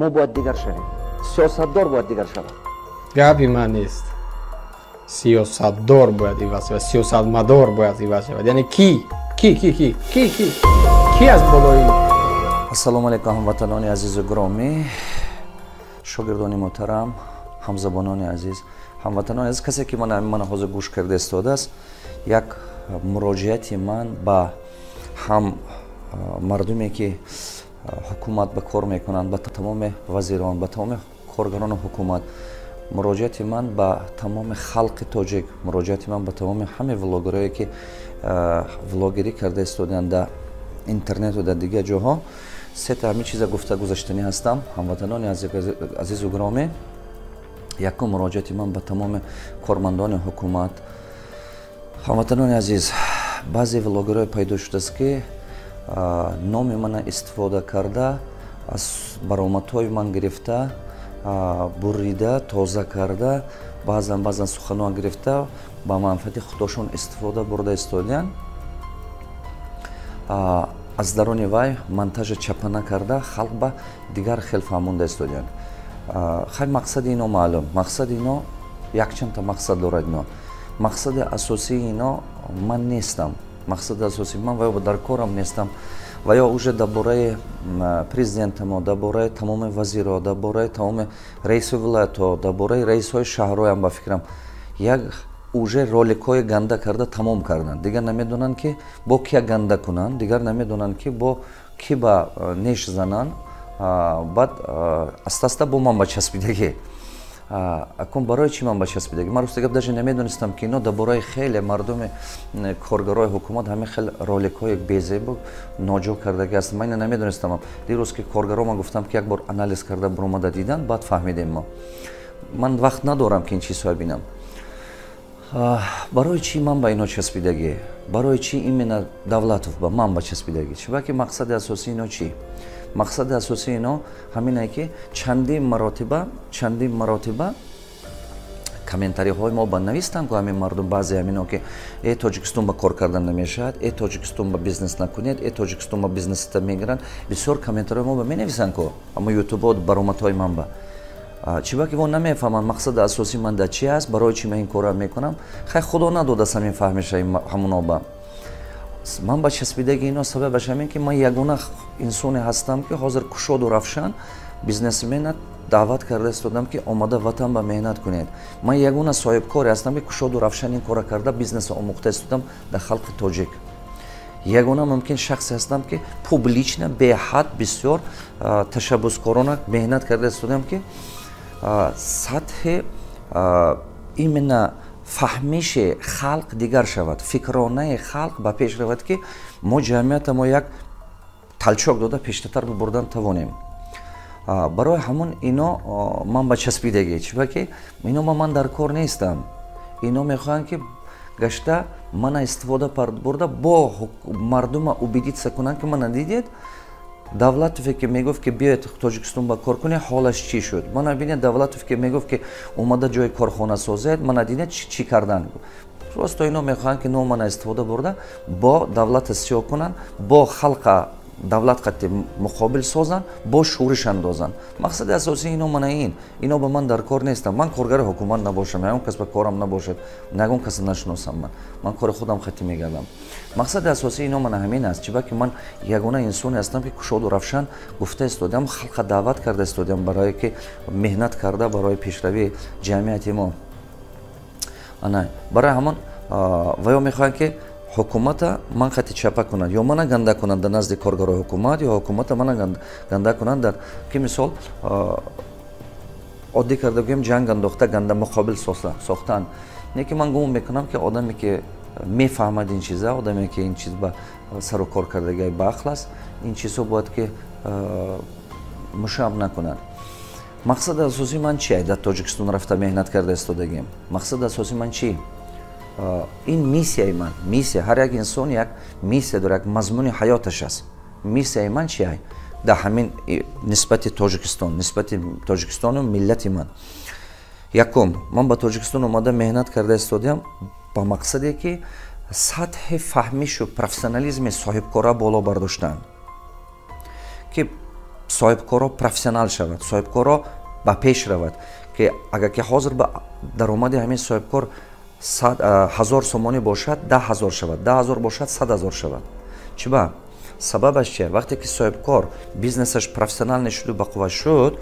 Мо бояд дигар шавем, сиёсатдор бояд дигар шавад. Гапи ман нест, сиёсатдор бояд иваз шавад, сиёсатмадор бояд иваз шавад. Яъне ки ки ки ки ки ки ки аз болои. Ассалому алайкум, ҳамватанони азизу гиромӣ, шогирдони муҳтарам, ҳамзабонони азиз, ҳамватанони азиз, касе ки мана ҳозир гӯш карда истодааст. Як муроҷиати ман ба ҳам мардуме, ки ҳукумат ба кор мекунанд, ба тамоми вазирон, ба тамоми коргарони ҳукумат, муроҷиати ман ба тамоми халқи тоҷик, муроҷиати ман ба тамоми ҳамаи влогерое, ки влогерӣ карда истодаанд дар интернету дар дигар ҷоҳо, сета ҳамин чиза гуфта гузаштанӣ ҳастам. Ҳамватанони азизу гиромӣ, якум муроҷиати ман ба тамоми кормандони ҳукумат. Ҳамватанони азиз, баъзе влогерое пайдо шудааст, ки номи мана истифода карда, аз баромадҳои ман гирифта, бурида, тоза карда, баъзан баъзан суханон гирифта, ба манфиати худошон истифода бурда истодиянд. Аз даруни вай монтажа чапана карда, халқ ба дигар хел фаҳмонда истодиянд. Хай, мақсади ино маълум, мақсади ино якчандта мақсад дорад. Ино мақсади асосии ино ман нестам, мақсади асосии ман ва ё дар корам нестам. Ва ё уже дар бораи президентамо, дар бораи тамоми вазирҳо, дар бораи тамоми раиси вилоятҳо, дар бораи раисҳои шаҳрҳоям, ба фикрам, як уже роликҳои ганда карда тамом карданд. Дигар намедонанд, ки бо кия ганда кунанд, дигар намедонанд, ки бо ки ба неш зананд. Баъд аста аста бо ман ба часпидагӣ. Акун барои чӣ ман ба часпидагӣ? Ман, рости гап, даже намедонистам, ки ино дар бораи хеле мардуми коргарои ҳукумат ҳамин хел роликҳои безебу ноҷо кардагӣ аст. Ман ина намедонистам. Дирӯз ки коргаро ман гуфтам, ки як бор анализ карда буромада дидан, баъд фаҳмидем мо. Ман вақт надорам, ки ин чизҳоя бинам. Барои чӣ ман ба ино часпидагӣ? Барои чӣ именно Давлатов ба ман ба часпидагӣ? Чунки мақсади асосии ино чӣ? Мақсади асосии ино ҳамине, ки чандин маротиба, чандин маротиба комментариҳои мо ба навистанд ку ҳамин мардум, баъзе ҳамино, ки э, Тоҷикистон ба кор кардан намешавад, э, Тоҷикистон ба бизнес накунед, э, Тоҷикистон ба бизнеста мегиранд. Бисёр комментариҳои мо ба менависанд ку ҳама ютубо, баромадҳои ман ба. Чиба ки во намефаҳманд, мақсади асосии ман дар чи аст, барои чӣ ман ин корро мекунам. Хай, Худо надодааст ҳамин фаҳмиша ҳамуно ба. Ман ба часпидаги ино сабабаш ҳамин, ки ман ягона инсоне ҳастам, ки ҳозир кушоду равшан бизнесмена даъват карда истодам, ки омада ватан ба меҳнат кунед. Ман ягона соҳибкоре ҳастам, ки кушоду равшан ин корро карда, бизнесо омӯхта истодам дар халқи тоҷик. Ягона мумкин шахсе ҳастам, ки публично беҳад бисёр ташаббускорона меҳнат карда истодам, ки сатҳи именно фаҳмиши халқ дигар шавад, фикронаи халқ ба пеш равад, ки мо ҷамъията мо як толчок дода пештатар бибурдан тавонем. Барои ҳамон ино ман ба часпидагӣ. Чиба ки ино ба ман дар кор нестам. Ино мехоҳанд, ки гашта мана истифода бурда, бо мардума убедиться кунанд, ки мана дидед, Давлатове, ки мегуфт, ки биёед Тоҷикистон ба кор кунед, ҳолаш чӣ шуд? Мана бинед, Давлатов, ки мегуфт, ки омада ҷои корхона созед, мана динед, чӣ кардан. Просто ино мехоҳанд, ки номана истифода бурда, бо давлата сиёҳ кунанд, бо халқа давлат қатти муқобил созанд, бо шӯриш андозанд. Мақсади асосии ино мана ин. Ино ба ман дар кор нестам. Ман коргари ҳукумат набошам, ягон кас ба корам набошад, ягон каса нашиносам. Ман кори худам хатти мегардам. Мақсади асосии ино мана ҳамин аст. Чиба ки ман ягона инсоне ҳастам, ки кушоду равшан гуфта истодиам, халқа даъват карда истодиам, барое ки меҳнат карда барои пешравии ҷамъияти мо. Ана барои ҳамон ва ё мехоҳанд, ки ҳукумата ман хати чапа кунанд, ё мана ганда кунанд дар назди коргарои ҳукумат, ё ҳукумата мана ганда кунанд, дар ки мисол оддӣ карда гӯем, ҷанг андохта, ганда муқобил сохтан. Не ки ман гумон мекунам, ки одаме, ки мефаҳмад ин чиза, одаме, ки ин чиз ба сару кор кардагиай, ба ақл аст, ин чизҳо бояд ки мушаб накунад. Мақсади асосии ман чи дар Тоҷикистон рафта меҳнат карда истодагим? Мақсади асосии ман чӣ? Ин миссияи ман. Миссия, ҳар як инсон як миссия дорад, як мазмуни ҳаёташ аст. Миссияи ман чи ай дар ҳамин нисбати Тоҷикистон, нисбати Тоҷикистону миллати ман? Якум, ман ба Тоҷикистон омада меҳнат карда истодиам ба мақсаде, ки сатҳи фаҳмишу профессионализми соҳибкора боло бардоштан, ки Соҳибкоро профессионал шавад, соҳибкоро ба пеш равад, ки агар ки ҳозир ба даромади ҳамин соҳибкор 1000 сомонӣ бошад, 10 000 шавад, 10 000 бошад, 100 000 шавад. Чиба? Сабабаш чи? Вақте ки соҳибкор бизнесаш профессиональный шуду бақувват шуд,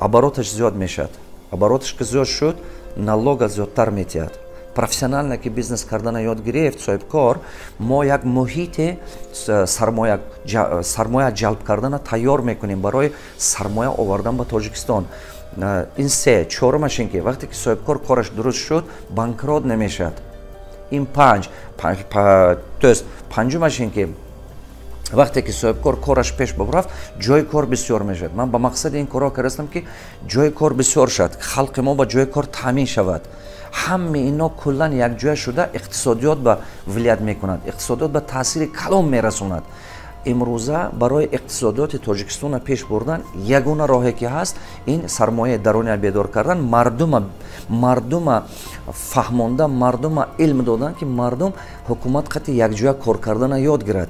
обороташ зиёд мешавад. Обороташ ки зиёд шуд, налога зиёдтар метиҳад. Профессионально ки бизнес кардана ёд гирифт соҳибкор, мо як муҳити сармоя ҷалб кардана тайёр мекунем барои сармоя овардан ба Тоҷикистон. Ин се. Чорумаш ин ки вақте ки соҳибкор кораш дуруст шуд, банкрот намешавад. Ин панҷ. То есть панҷумаш ин ки вақте ки соҳибкор кораш пеш барафт, ҷои кор бисёр мешавад. Ман ба мақсади ин корҳо кардастам, ки ҷои кор бисёр шавад, халқи мо ба ҷои кор таъмин шавад. Ҳамаи ино куллан якҷоя шуда иқтисодиёт ба влиять мекунад, иқтисодиёт ба таъсири калон мерасонад. Имрӯза барои иқтисодиёти Тоҷикистонро пеш бурдан ягона роҳе ки ҳаст, ин сармояи дарония бедор кардан, мардума фаҳмонда, мардума илм додан, ки мардум ҳукумат қати якҷоя кор кардана ёд гирад.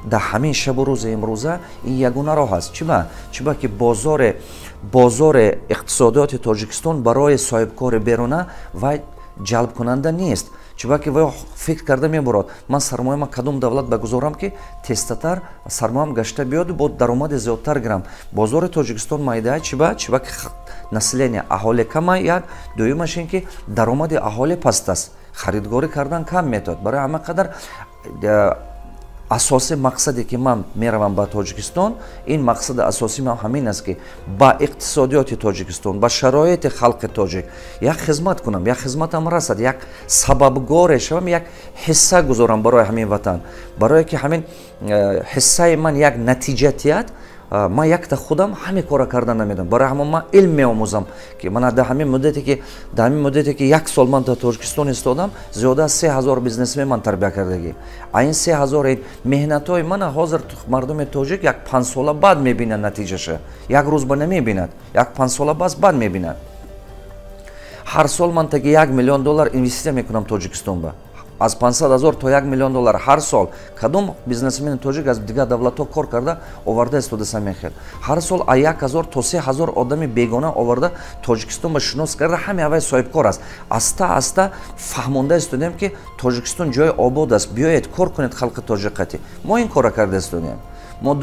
Дар ҳамин шабу рӯзи имрӯза ин ягона роҳ аст. Чиба? Чиба ки бозори иқтисодиёти Тоҷикистон барои соҳибкори беруна вай ҷалбкунанда нест. Чиба ки вай фикр карда мебурад: ман сармояма кадом давлат багузорам, ки тезтатар сармоям гашта биёду бо даромади зиёдтар гирам? Бозори Тоҷикистон майда. Чиба? Чиба ки население, аҳолӣ кама, як. Дуюмаш ин ки даромади аҳолӣ паст аст, харидгорӣ кардан кам метавад. Барои ҳама қадар асоси мақсаде ки ман меравам ба Тоҷикистон, ин мақсади асосии ман ҳамин аст, ки ба иқтисодиёти Тоҷикистон, ба шароити халқи тоҷик як хизмат кунам, як хизматам расад, як сабабгоре шавам, як ҳисса гузорам барои ҳамин ватан, барое ки ҳамин ҳиссаи ман як натиҷа тиҳад. Ман якта худам ҳаме кора кардан намедонам. Барои ҳамон ман илм меомӯзам, ки мана дар ҳамин муддате ки як сол ман дар Тоҷикистон истодам, зиёда аз 3000 бизнесмен ман тарбия кардагӣ. А ин 3000 меҳнатҳои мана ҳозир мардуми тоҷик як 5 сола баъд мебинад натиҷаша. Як рӯз ба намебинад, як 5 сола бас баъд мебинад. Ҳар сол ман таги 1 миллион доллар инвеститсия мекунам Тоҷикистон ба, аз 500 ҳазор то 1 миллион доллар ҳар сол. Кадом бизнесмени тоҷик аз дигар давлатҳо кор карда оварда истода мехел? Ҳар сол а 1000 то 3000 одами бегона оварда, Тоҷикистон ба шинос карда, ҳаме аввай соҳибкор аст. Аста аста фаҳмонда истодем, ки Тоҷикистон ҷои обод аст, биёед, кор кунед халқи тоҷиқатӣ. Мо ин корро карда истодем. Мо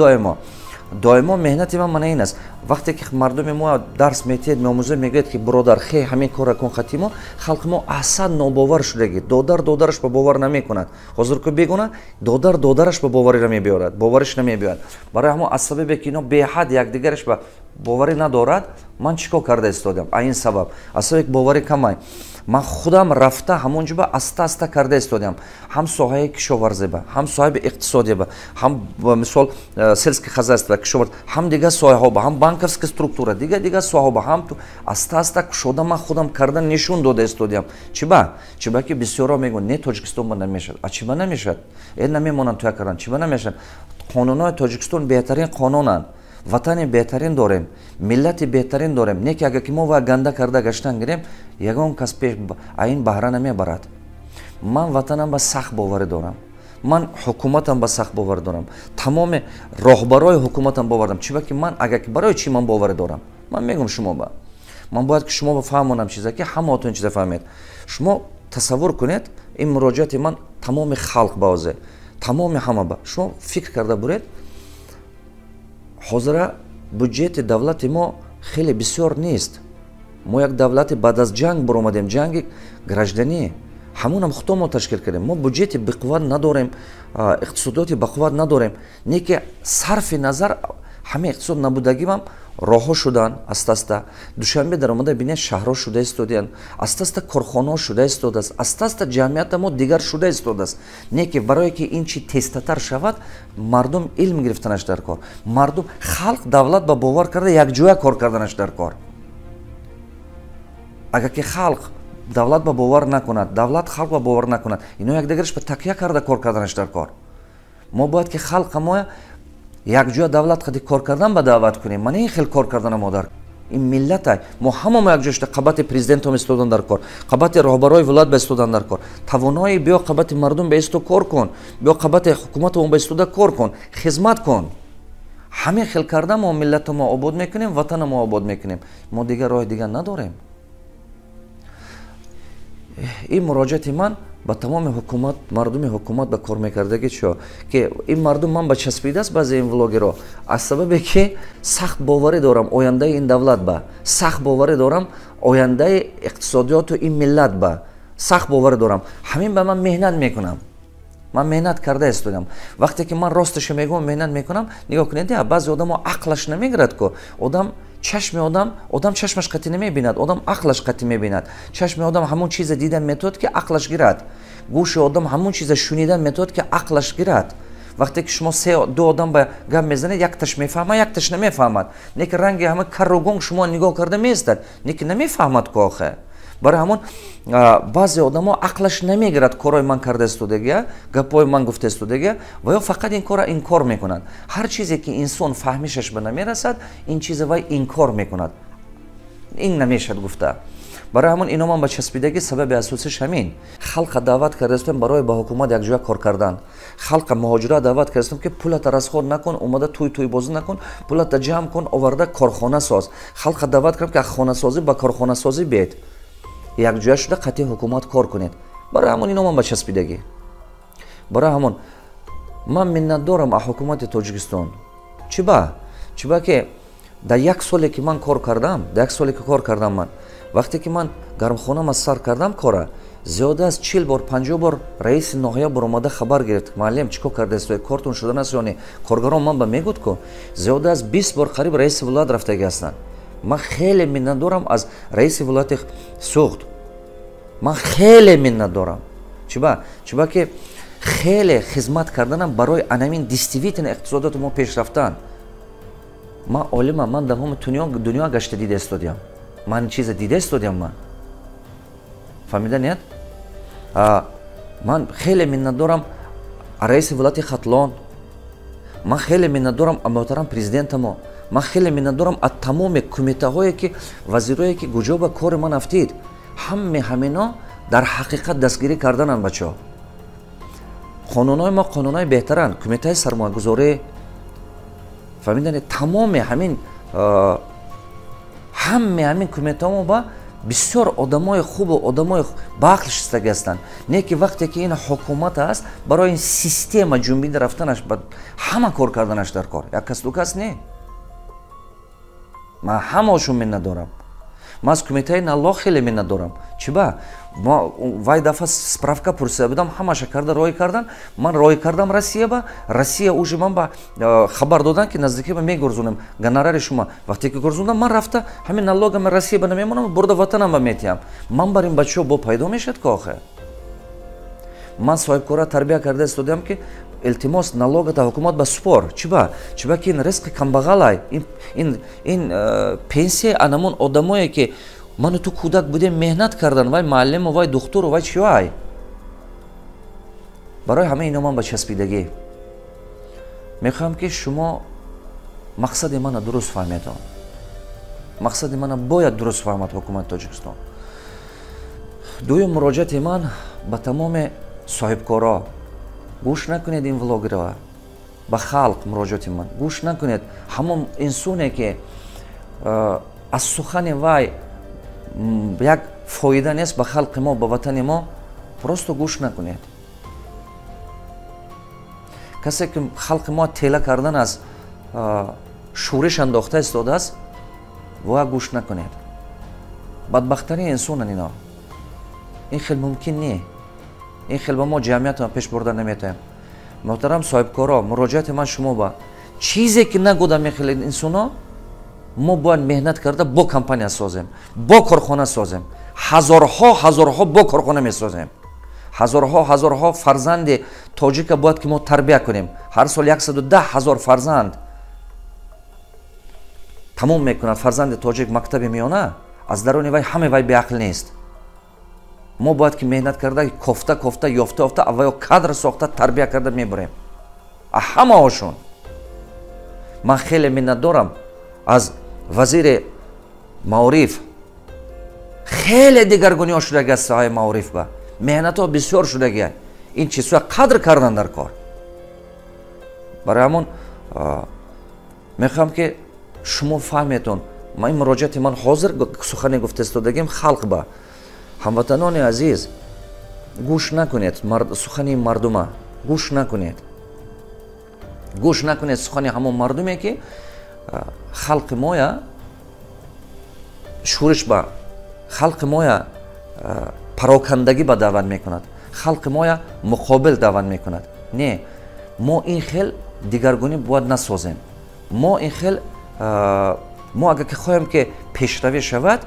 доимо меҳнати ман мана ин аст. Вақте ки мардуми мо дарс метиҳед, меомӯзед, мегӯяд, ки бародар, хе ҳамин корра кун хати мо, халқи мо аҳсан нобовар шудагӣ. Додар додараш ба бовар намекунад. Ҳозир ку бегуна додар додараш ба боварӣ намебиёрад, бовариш намебиёрад. Барои ҳамон, аз сабабе ки ино беҳад якдигараш ба боварӣ надорад, ман чӣ кор карда истодам? А ин сабаб, аз сабаби боварӣ камай, ман худам рафта ҳамон ҷо ба аста аста карда истодам, ҳам соҳаи кишоварзиба, ҳам соҳаи иқтисодиба, ҳам, мисол, сельское хозяйство, кишоварз, ҳам дигар соҳаҳоба, ҳам банковская структура, дигар дигар соҳаҳоба, ҳам аста аста кушода ман худам карда нишон дода истодиам. Чиба? Чиба ки бисёрҳо мегӯянд: не, Тоҷикистон ба намешавад. А чиба намешавад? Намемонанд туя кардан. Чиба намешавад? Қонунҳои Тоҷикистон беҳтарин қонунанд, ватани беҳтарин дорем, миллати беҳтарин дорем. Не ки агар ки мо ва ганда карда гаштан гирем, ягон кас пеш а ин баҳра намебарад. Ман ватанам ба сахт боварӣ дорам, ман ҳукуматам ба сахт боварӣ дорам, тамоми роҳбарои ҳукуматам бовар дорам. Чиба ки ман агар барои чӣ ман боварӣ дорам, ман мегӯм шумо ба. Ман бояд ки шумо фаҳмонам чиза, ки ҳамаотон чиза фаҳмед. Шумо тасаввур кунед, ин муроҷиати ман тамоми халқ ба озе, тамоми ҳама ба. Шумо фикр карда буред: ҳозира буҷети давлати мо хеле бисёр нест. Мо як давлати баъд аз ҷанг баромадем, ҷанги гражданӣ, ҳамонам худо мо ташкил кардем. Мо буҷети бақувват надорем, иқтисодиёти бақувват надорем. Не ки сарфи назар ҳама иқтисод набудагимам, роҳҳо шуданд аста аста. Душанбе даромада бинед, шаҳрҳо шуда истодиянд аста аста, корхонаҳо шуда истодааст аста аста, ҷамъията мо дигар шуда истодааст. Не ки барое ки ин чи тезтатар шавад, мардум илм гирифтанаш дар кор, мардум, халқ давлат ба бовар карда, якҷоя кор карданаш дар кор. Агар ки халқ давлат ба бовар накунад, давлат халқ ба бовар накунад, ино якдигараш ба такя карда кор карданаш дар кор. Мо бояд ки халқа мо якҷоя давлат қади кор кардан ба даъват кунем. Мана ин хел кор кардана модар ин миллата мо ҳамамо якҷоя шуда қабати президентом истодан дар кор, қабати роҳбарои вилоят ба истодан дар кор. Тавонои биё, қабати мардум ба исто кор кун, биё, қабати ҳукуматамон ба истода кор кун, хизмат кун. Ҳамин хел карда мо миллату мо обод мекунем, ватана мо обод мекунем. Мо дигар роҳи дигар надорем. Ин муроҷиати ман ба тамоми ҳукумат, мардуми ҳукумат ба кор мекардагӣ чо, ки ин мардум ман ба часпидааст баъзе ин влогеро, аз сабабе ки сахт боварӣ дорам ояндаи ин давлат ба, сахт боварӣ дорам ояндаи иқтисодиёту ин миллат ба, сахт боварӣ дорам. Ҳамин ба ман меҳнат мекунам. Ман меҳнат карда истодам. Вақте ки ман росташо мегӯям, меҳнат мекунам, нигоҳ кунед, баъзе одамо ақлаш намегирад ку. Одам чашми одам, одам чашмаш қатъи намебинад, одам ақлаш қатъи мебинад. Чашми одам ҳамон чиза дидан метавонад, ки ақлаш гирад. Гӯши одам ҳамон чиза шунидан метавонад, ки ақлаш гирад. Вақте ки шумо се ду одам ба гап мезанед, якташ мефаҳмад, якташ намефаҳмад. Не ки ранги ҳама карру гунг шумо нигоҳ карда меистад, не ки намефаҳмад ку охе. Барои ҳамон баъзе одамо ақлаш намегирад корҳои ман карда истодагия, гапҳои ман гуфта истодагия, ва ё фақат ин корро инкор мекунанд. Ҳар чизе ки инсон фаҳмишаш ба намерасад, ин чиза вай инкор мекунад. Ин намешад гуфта. Барои ҳамон ино ман ба часпидагӣ сабаби асосиш ҳамин. Халқа даъват карда истодам барои ба ҳукумат якҷоя кор кардан. Халқа муҳоҷира даъват карда истодам, ки пулата расход накун, омада туй туйбозӣ накун, пулата ҷамъ кун, оварда корхона соз. Халқа даъват кардам, ки аз хонасозӣ ба корхонасозӣ бед. Якҷоя шуда қатъи ҳукумат кор кунед. Барои ҳамон ино ман ба часпидагӣ. Барои ҳамон ман миннатдорам аз ҳукумати Тоҷикистон. Чӣ ба? Чӣ ба ки дар як соле ки ман кор кардам, дар як соле ки кор кардам ман, вақте ки ман гармхонам аз сар кардам кора, зиёда аз 40 бор, 50 бор раиси ноҳия баромада хабар гирифт. Муаллим, чӣ кор кардаст? Кортон шуданааст ё не? Коргарон ман ба мегӯд ку, зиёда аз 20 бор қариб раиси вилоят рафтагӣ ҳастанд. Ман хеле миннатдорам аз раиси вилояти Суғд. Ман хеле миннатдорам. Чиба? Чиба ки хеле хизмат карданам барои анамин действительно иқтисодиёти мо пеш рафтан. Ман олимам, ман давоми дунё гашта дида истодиям. Ман чиза дида истодиям ман. Фаҳмида нет? Ман хеле миннатдорам раиси вилояти Хатлон. Ман хеле миннатдорам муҳтарам президентамо. Ман хеле миннатдорам аз тамоми кумитаҳое ки вазирое ки куҷо ба кори ман афтид. Ҳаме ҳамино дар ҳақиқат дастгирӣ кардананд бачаҳо. Қонунҳои мо қонунҳои беҳтаранд. Кумитаи сармоягузорӣ, фаҳмидани тамоми ҳамин ҳаме ҳамин кумитаҳо мо ба бисёр одамои хубу одамои баақл шистагӣ ҳастанд. Не ки вақте ки ин ҳукумат аст, барои ин система ҷунбида рафтанаш ба ҳама кор карданаш дар кор. Як кас ду кас не. Ман ҳамаошон миннатдорам. Ман аз кумитаи налог хеле миннатдорам. Чӣ ба? Вай дафъа справка пурсида будам, ҳамаша карда роҳӣ кардан. Ман роҳӣ кардам Россия ба. Россия уже ман ба хабар додан, ки наздикӣ ба мегурзонем гонорари шумо. Вақте ки гурзондам, ман рафта ҳамин налогам Россия ба намемонам, бурда ватанам ба метиҳам. Ман бар ин бачаҳо бо пайдо мешавад ку охе? Ман соҳибкора тарбия карда истодиам, ки илтимос налогата ҳукумат ба супор. Чӣ ба? Чӣ ба ки ин ризқи камбағалай, ин пенсия анамон одамое ки ману ту кӯдак будем меҳнат кардан, вай муаллиму вай духтуру вай чӣ вай. Барои ҳамаи ино ман ба часпидагӣ. Мехоҳам ки шумо мақсади мана дуруст фаҳмедон. Мақсади мана бояд дуруст фаҳмад ҳукумати Тоҷикистон. Дуюм муроҷиати ман ба тамоми соҳибкоро. Гӯш накунед ин влогерро. Ба халқ муроҷиати ман. Гӯш накунед ҳамон инсоне ки аз сухани вай як фоида нест ба халқи мо, ба ватани мо, просто гӯш накунед. Касе ки халқи мо тела кардан аз шӯриш андохта истодааст, вая гӯш накунед. Бадбахттарин инсонан ино. Ин хел мумкин не. Ин хел ба мо ҷамъиятро пеш бурда наметавонем. Муҳтарам соҳибкоро, муроҷиати ман шумо ба чизе ки нагӯдам ин хел инсоно, мо бояд меҳнат карда бо компания созем, бо корхона созем. Ҳазорҳо ҳазорҳо бо корхона месозем. Ҳазорҳо ҳазорҳо фарзанди тоҷика бояд ки мо тарбия кунем. Ҳар сол 110 ҳазор фарзанд тамом мекунад фарзанди тоҷик мактаби миёна, аз даруни вай ҳаме вай беақл нест. Мо бояд ки меҳнат карда, кофта кофта, ёфта ёфта, авваё кадр сохта, тарбия карда мебурем. А ҳамаошон. Ман хеле миннатдорам аз вазири маориф. Хеле дигаргуниҳо шудаги аз соҳаи маориф ба. Меҳнатҳо бисёр шудаги. Ин чизҳо қадр кардан дар кор. Барои ҳамон Мехоҳам, ки шумо фаҳметон. Ин муроҷиати ман ҳозир сухане гуфтаистодагим халқ ба. Ҳамватанони азиз, гӯш накунед сухани мардума, гӯш накунед, гӯш накунед сухани ҳамон мардуме, ки халқи моя шӯриш ба, халқи моя парокандагӣ ба даъват мекунад, халқи моя муқобил даъват мекунад. Не, мо ин хел дигаргунӣ бояд насозем. Мо ин хел, мо агар ки хоҳем, ки пешравӣ шавад,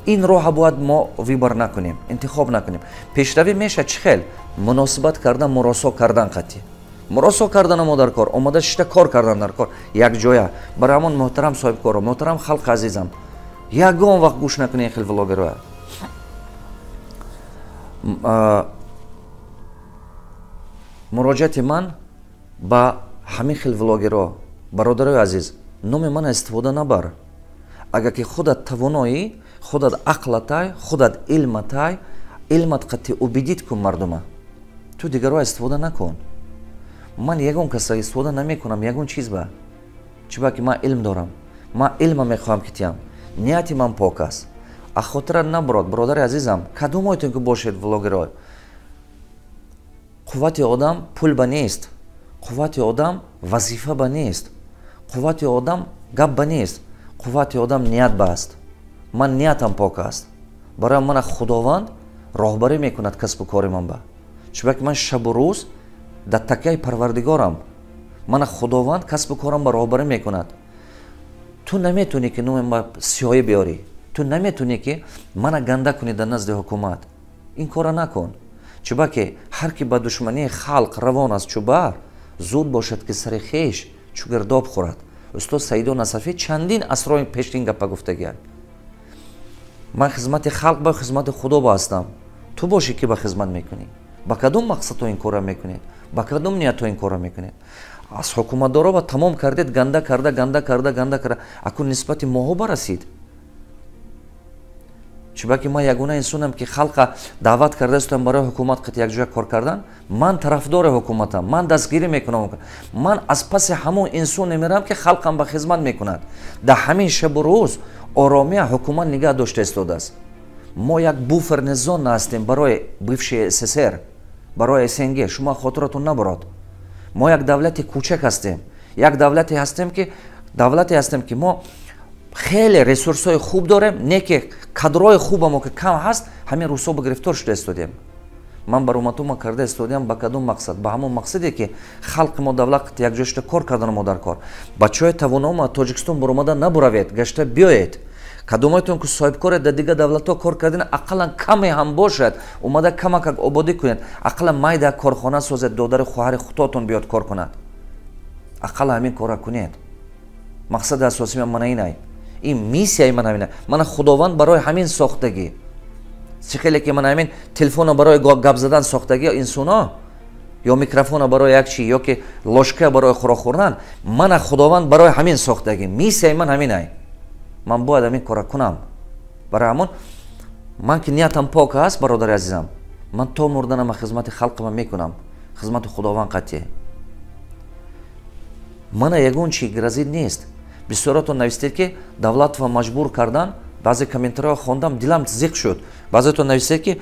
ин роҳа бояд мо выбор накунем, интихоб накунем. Пешравӣ мешавад чӣ хел? Муносибат кардан, муросо кардан, қатъӣ муросо кардана мо дар кор, омода шишта кор кардан дар кор якҷоя. Барои ҳамон, муҳтарам соҳибкоро, муҳтарам халқи азизам, ягон вақт гӯш накунед ин хел влогерҳоя. Муроҷиати ман ба ҳамин хел влогерҳо: бародарои азиз, номи мана истифода набар. Агар ки худат тавоноӣ, худат ақлатай, худат илматай, илмат қатъи убедить кун мардума, ту дигарро истифода накун. Ман ягон каса истифода намекунам ягон чиз ба, чиба ки ман илм дорам, ман илма мехоҳам ки тиям, нияти ман пок аст. А хотира набурод, бародари азизам, кадомойтон ки бошед влогерҳо, қуввати одам пул ба нест, қуввати одам вазифа ба нест, қуввати одам гап ба нест, қуввати одам ният ба аст. Ман ниятам пок аст, барои мана Худованд роҳбарӣ мекунад касбу кори ман ба, чунки ман шабу рӯз дар такяи Парвардигорам, мана Худованд касбу корам ба роҳбарӣ мекунад. Ту наметавонӣ, ки номи ма сиёҳӣ биёрӣ, ту наметавонӣ, ки мана ганда кунӣ дар назди ҳукумат. Ин кора накун, чунки ҳар ки ба душмании халқ равон аст, чӯбар зуд бошад, ки сари хеш чӯ гирдоб хӯрад. Устод Саидо Насафӣ чандин асрҳои пеш ин гапа гуфтагианд. Ман хизмати халқ ба, хизмати Худо ба ҳастам. Ту бошӣ, ки ба хизмат мекунӣ, ба кадом мақсадҳо ин корро мекунед, ба кадом ниятҳо ин корро мекунед? Аз ҳукуматдоро ба тамом кардед, ганда карда, ганда карда, ганда карда, акун нисбати моҳо барасид. Чунки ман ягона инсонам, ки халқа даъват кардаистам барои ҳукумат қати якҷоя кор кардан. Ман тарафдори ҳукуматам, ман дастгирӣ мекунам. Ман аз паси ҳамон инсоне меравам, ки халқам ба хизмат мекунад. Дар ҳамин шабу рӯз оромия ҳукумат нигаҳ дошта истодааст. Мо як буферный зона ҳастем барои бывший СССР, барои СНГ. Шумо хотиратон набурод, мо як давлати кӯчак ҳастем, як давлате ҳастем, ки давлате ҳастем, ки мо хеле ресурсҳои хуб дорем, не ки кадрҳои хубамо ки кам ҳаст. Ҳамин рӯзҳо ба гирифтор шуда истодем. Ман баромадума карда истодиам ба кадом мақсад? Ба ҳамон мақсаде, ки халқи мо, давлат якҷоя шуда кор кардану мо дар кор. Бачаҳои тавонома Тоҷикистон баромада набуравед, гашта биёед. Кадомоятон ки соҳибкоре, дар дигар давлатҳо кор кардин, ақаллан каме ҳам бошад, омада камакак ободӣ кунед, ақаллан майда корхона созед, додари хоҳари худотон биёд кор кунад, ақаллан ҳамин корра кунед. Мақсади асосии ман мана инай, ин миссияи ман ҳамина. Мана Худованд барои ҳамин сохтагӣ. Чӣ хеле ки мана ҳамин телефона барои гап задан сохтагӣ инсоно, ё микрофона барои як чи, ё ки ложка барои хӯрок хӯрдан, мана Худованд барои ҳамин сохтагӣ. Миссияи ман ҳаминай, ман бояд ҳамин кора кунам. Барои ҳамон ман ки ниятам пок аст, бародари азизам, ман то мурданама хизмати халқама мекунам, хизмати Худованд қатъӣ. Мана ягон чи грозит нест. Бисёротон навистед, ки Давлатова маҷбур кардан. Баъзе комментариҳо хондам, дилам зиқ шуд. Баъзетон навистед, ки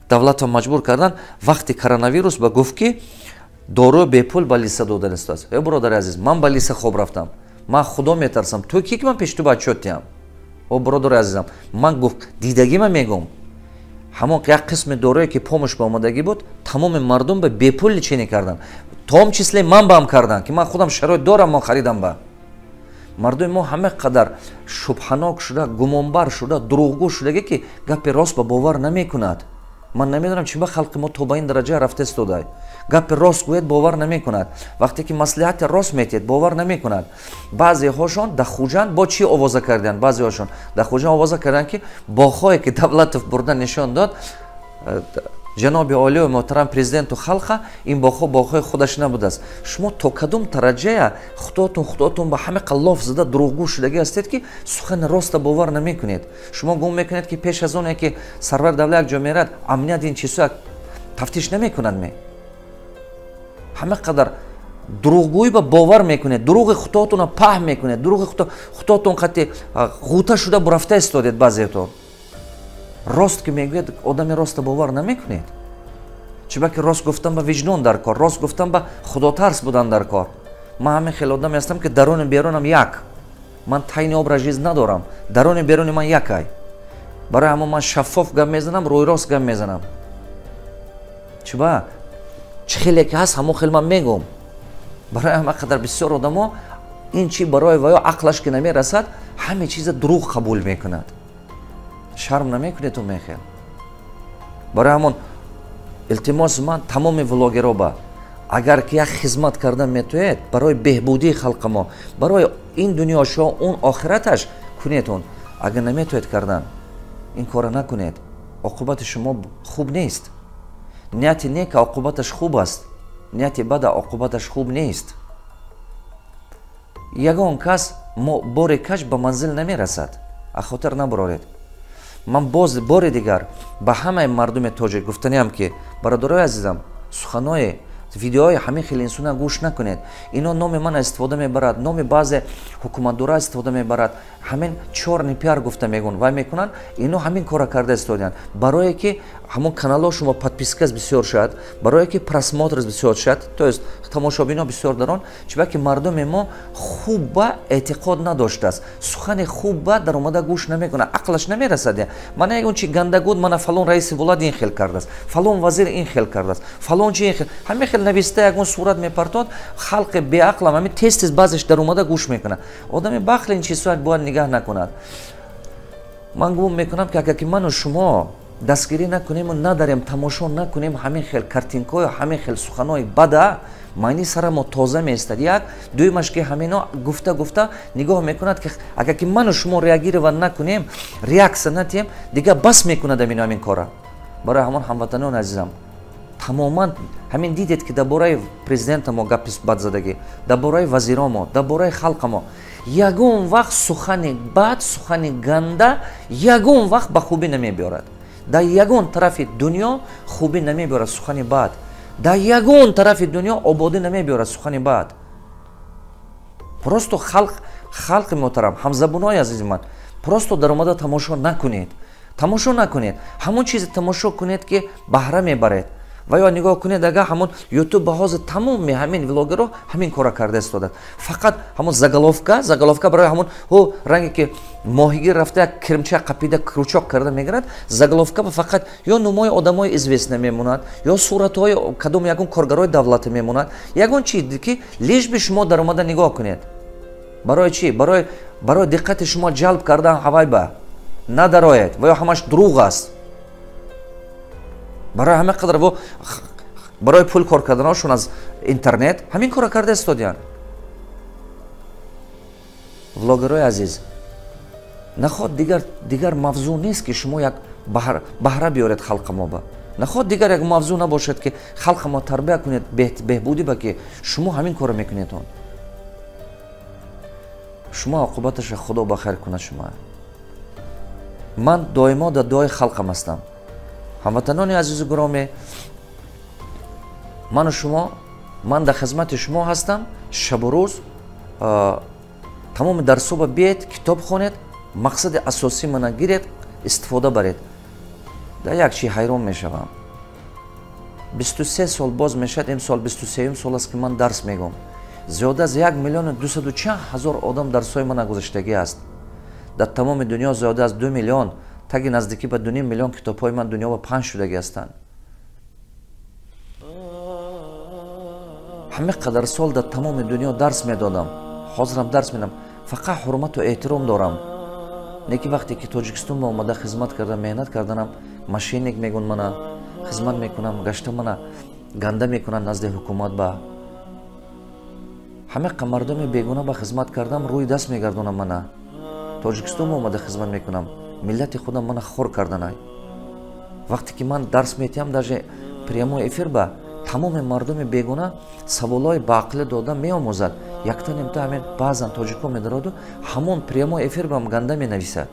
Давлатова маҷбур кардан, вақти коронавирус ба гуфт, ки дору бепул ба лиса додан истодааст. Э, бародари азиз, ман ба лиса хоб рафтам, ман Худо метарсам, ту ки, ки ман пеши ту ба отчёт диҳам? О, бародари азизам, ман гуфт дидагима мегӯм. Ҳамон як қисми доруе, ки помощь ба омадагӣ буд, тамоми мардум ба бепул лечение кардан, том числе ман ба ҳам кардан, ки ман худам шароит дорам, ман харидам. Ба мардуми мо ҳама қадар шубҳанок шуда, гумонбар шуда, дурӯғгӯ шудагӣ, ки гапи рост ба бовар намекунад. Ман намедонам, чи ба халқи мо то ба ин дараҷа рафта истода. Гапи рост гӯяд, бовар намекунад, вақте ки маслиҳати рост метиҳед, бовар намекунад. Баъзеҳошон дар Хуҷанд бо чӣ овоза карданд? Баъзеҳошон дар Хуҷанд овоза карданд, ки боғҳое, ки Давлатов бурда нишон дод ҷаноби олию муҳтарам президенту халқа, ин боғҳо боғҳои худаш набудааст. Шумо то кадом дараҷая худотон ба ҳама қаллоф зада, дурӯғгӯ шудагӣ ҳастед, ки сухани роста бовар намекунед? Шумо гум мекунед, ки пеш аз оне ки сарвари давлат як ҷо мерад, амният ин чизҳо тафтиш намекунад ме? Ҳама қадар Дурӯғгӯӣ ба бовар мекунед, дурӯғи худотонро паҳн мекунед, дурӯғи худотон қати ғута шуда бурафта истодед баъзеатон. Рост ки мегӯяд, одами роста бовар намекунед. Чунки рост гуфтан ба виҷдон дар кор, рост гуфтан ба худотарс будан дар кор. Ман ҳамин хел одаме ҳастам, ки даруни берунам як. Ман тайный образ жизни надорам. Даруни беруни ман якай. Барои ҳамон ман шаффоф гап мезанам, рӯи рост гап мезанам. Чиба? Чӣ хеле ки ҳаст, ҳамон хел ман мегӯм. Барои ҳама қадар бисёр одамо ин чи барои ваё ақлаш ки намерасад, ҳаме чиза дурӯғ қабул мекунад. Шарм намекунед мехел. Барои ҳамон илтимоси ман тамоми влогеро ба агар ки як хизмат кардан метоед барои беҳбудии халқи мо, барои ин дунёшо, он охираташ кунед он. Агар наметоед кардан, ин кора накунед. Оқибати шумо хуб нест. Нияти нека оқибаташ хуб аст, нияти бада оқибаташ хуб нест. Ягон кас бори каш ба манзил намерасад. Аз хотир набароред. Ман боз бори дигар ба ҳамаи мардуми тоҷик гуфтаниам, ки бародарои азизам, суханои видеои ҳамин хел инсона гӯш накунед. Ино номи ман истифода мебарад, номи баъзе ҳукуматдора истифода мебарад. Ҳамин чёрный пиар гуфта мегӯн, вай мекунанд, ино ҳамин кора карда истодианд. Барое ки ҳамон каналҳо шумо подписка бисёр шавад, барое ки просмотр бисёр шавад, то есть тамошобино бисёр дарон, чунки мардуми мо хуб ба эътиқод надоштааст. Сухани хуб ба даромада гӯш намекунад, ақлаш намерасад. Мана ягон чи гандагуд, мана фалон раиси вулад ин хел кардааст, фалон вазир ин хел кардааст, фалон чи ин хел, ҳамин хел нависта ягон сурат мепартод, халқи беақлам ҳамин тез-тез баъзеш даромада гӯш мекунад. Одами баақл ин чизҳоя бояд нигаҳ накунад. Ман гумон мекунам, ки агар ки ману шумо дастгирӣ накунему надарем, тамошо накунем ҳамин хел картинкҳою ҳамин хел суханои бада, маъни сара мо тоза меистад. Як дуюмаш ки ҳамино гуфта гуфта нигоҳ мекунад, ки агар ки ману шумо реагировать накунем, реаксия натиҳем, дигар бас мекунад ҳамино ҳамин кора. Барои ҳамон ҳамватанони азизам, тамоман ҳамин дидед, ки дар бораи президента мо гапи бад задагӣ, дар бораи вазиро мо, дар бораи халқа мо ягон вақт сухани бад, сухани ганда ягон вақт ба хубӣ намебиёрад. Дар ягон тарафи дунё хубӣ намебиёрад сухани бад. Дар ягон тарафи дунё ободӣ намебиёрад сухани бад. Просто халқ, халқи муҳтарам, ҳамзабунои азизи ман, просто даромада тамошо накунед. Тамошо накунед. Ҳамон чизе тамошо кунед, ки баҳра мебаред. Ва ё нигоҳ кунед, агар ҳамон ютуб ба ҳозир тамоми ҳамин влогерро ҳамин кора карда истодад. Фақат ҳамон заголовка, заголовка барои ҳамон ҳо ранге ки моҳигир рафта як кирмча қапида крючок карда мегирад, заголовка ба фақат ё нумои одамои известный мемонад, ё суратҳои кадом ягон коргарои давлатӣ мемонад, ягон чи ки лишь бы шумо даромада нигоҳ кунед. Барои чӣ? Барои диққати шумо ҷалб кардан. Ҳавай ба надароед, ва ё ҳамаш дурӯғ аст. Барои ҳама қадар во барои пул кор карданашон аз интернет ҳамин кора карда истодиянд. Влогерҳои азиз, наход дигар мавзӯъ нест, ки шумо як баҳра биёред халқа мо ба. Наход дигар як мавзӯъ набошад, ки халқа мо тарбия кунед беҳбудӣ ба, ки шумо ҳамин корро мекунед он. Шумо оқибаташа Худо ба хайр кунад шумо. Ман доимо дар дуои халқам ҳастам. Ҳамватанони азизу гиромӣ, ману шумо, ман дар хизмати шумо ҳастам шабу рӯз. Тамоми дарсҳо биед, китоб хонед, мақсади асосӣ мана гиред, истифода баред. Дар як чи ҳайрон мешавам. 23 сол боз мешавад, имсол 23-юм сол аст, ки ман дарс мегӯм. Зиёда аз 1 200 чанд ҳазор одам дарсҳои мана гузаштагӣ аст. Дар тамоми дунё зиёда аз 2 миллион, таги наздикӣ ба 2,5 миллион китобҳои ман дунё ба паҳн шудагӣ ҳастанд. Ҳама қадар сол дар тамоми дунё дарс медодам, ҳозирам дарс медам, фақат ҳурмату эҳтиром дорам. Не ки вақте ки Тоҷикистон ба омада хизмат карда, меҳнат карданам, мошенник мегӯн мана, хизмат мекунам, гашта мана ганда мекунанд назди ҳукумат ба. Ҳама мардуми бегуна ба хизмат кардам, рӯи даст мегардонам мана. Тоҷикистон ба омада хизмат мекунам, миллати худам мана хор карданай. Вақте ки ман дарс метиҳам, даже прямой эфир ба тамоми мардуми бегуна саволҳои баақлӣ дода меомӯзад. Якта немта ҳамин баъзан тоҷикҳо медароду ҳамон прямой эфир бам ганда менависад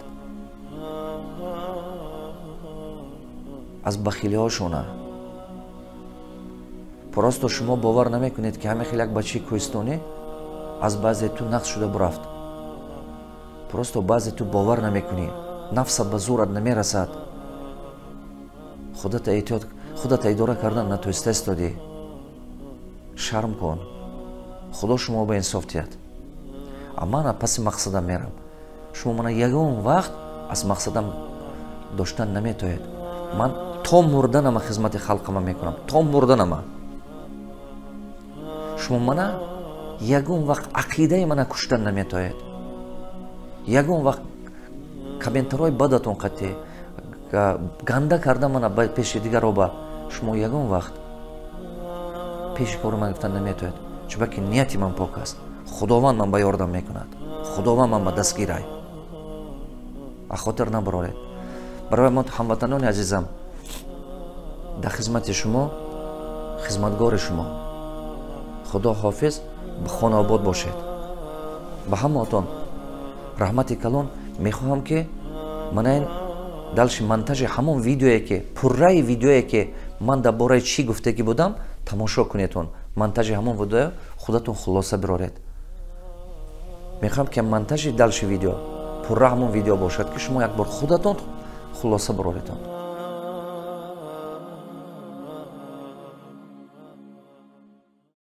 аз бахилиҳошона. Просто шумо бовар намекунед, ки ҳамин хел як бачаи кӯҳистонӣ аз баъзе ту нақс шуда бурафт. Просто баъзе ту бовар намекунӣ, нафсат ба зӯрат намерасад, худата эҳтиёт, худата идора кардан натоиста истодӣ. Шарм кун, Худо шумо ба инсоф диҳад. А ман паси мақсадам мерам. Шумо мана ягон вақт аз мақсадам доштан наметоед. Ман то мурданама хизмати халқама мекунам, то мурданама. Шумо мана ягон вақт ақидаи мана куштан наметоед. Ягон вақт комментарҳои бадатон қатъӣ ганда карда мана пеши дигароба шумо ягон вақт пеши кори ман гирифтан наметоед, чунки нияти ман пок аст. Худованд ман ба ёрдам мекунад, Худованд ман ба дастгирай, а хотир набароред. Барои мо, ҳамватанони азизам, дар хизмати шумо, хизматгори шумо. Худо ҳофиз, ба хонаобод бошед. Ба ҳамаотон раҳмати калон. Мехоҳам, ки мана ин дальше монтажи ҳамон видеое, ки пурраи видеое, ки ман дар бораи чӣ гуфтагӣ будам, тамошо кунедон. Монтажи ҳамон видео худатон хулоса бироред. Мехоҳам, ки монтажи дальше видео пурра ҳамон видео бошад, ки шумо як бор худатон хулоса бироредон.